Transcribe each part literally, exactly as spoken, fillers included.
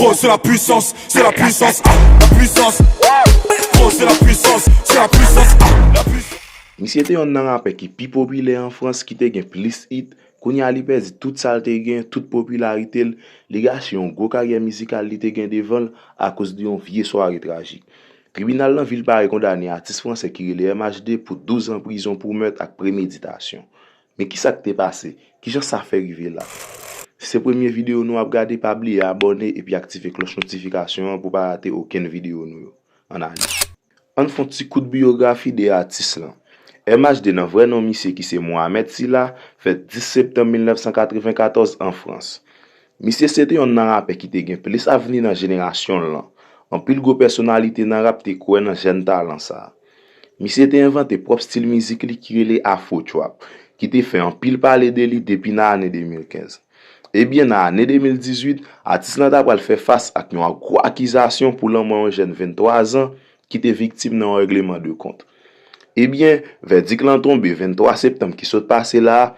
Oh, c'est la puissance, c'est la puissance, ah, la puissance. Oh, c'est la puissance, c'est la puissance, ah, la puissance. Misye te yonn nan rapè ki pi popilè an Frans, ki te gen plis it. Kounye a li pèdi tout sa l te gen, tout popilarite l. Li gache yon gwo karyè mizikal li te gen devan l akoz de yon vye sware trajik. Tribinal nan vil Pari kondane atis fransè ki rele M H D pou douz an prizon pou mèt ak premeditasyon. Men kisa k te pase? Kijan sa fè rive la? Si se premye videyo nou ap gade, pa bliye abòne epi aktive klòch notifikasyon an pou pa rate okenn videyo nou yo. Ann ale. Ann fè yon ti kout biyografi de atis lan. M H D nan vrè non misye ki se Mohamed Sylla, fèt dis septanm mil nèf san katrevenkatòz an Frans. Misye se te yonn nan rapè ki te gen plis avni nan jenerasyon l lan. Anpil gwo pèsonalite nan rap te kwè nan jèn talan sa a. Misye te envante pwòp stil mizik li ki rele Afro Trap, ki te fè anpil pale de li depi nan ane de mil kenz. Ebyen, nan ane de mil dizuit, atis lan ta pral fè fas ak yon gwo akizasyon pou lanmò yon jèn venntwa zan ki te viktim nan yon règleman de kont. Ebyen, vèdik lan tonbe venntwa septanm ki sot pase la a,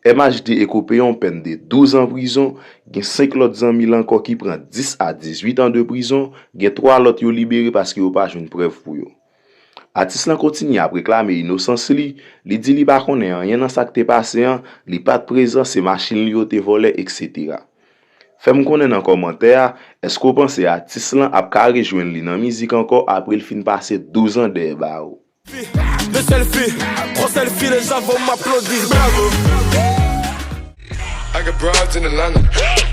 M H D ekope yon pèn de douz an prizon, gen senk lòt zanmi l ankò ki pran dis a dizuit an de prizon, gen twa lòt yo libere paske yo pa jwenn prèv pou yo. Atis lan kontinye ap reklame inosans li, li di li pa konnen anyen nan sa k te pase an, li pa t prezan, se machin li yo te vòlè, etsetera. Fè m konnen nan kòmantè a, èske w panse atis lan ap ka rejwenn li nan mizik ankò apre l fin pase douz an dèyè bawo? De selfie, tro selfie, les gens vont m'applaudir, bravo. I got broads in Atlanta,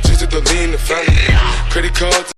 just to lean the family. Credit cards.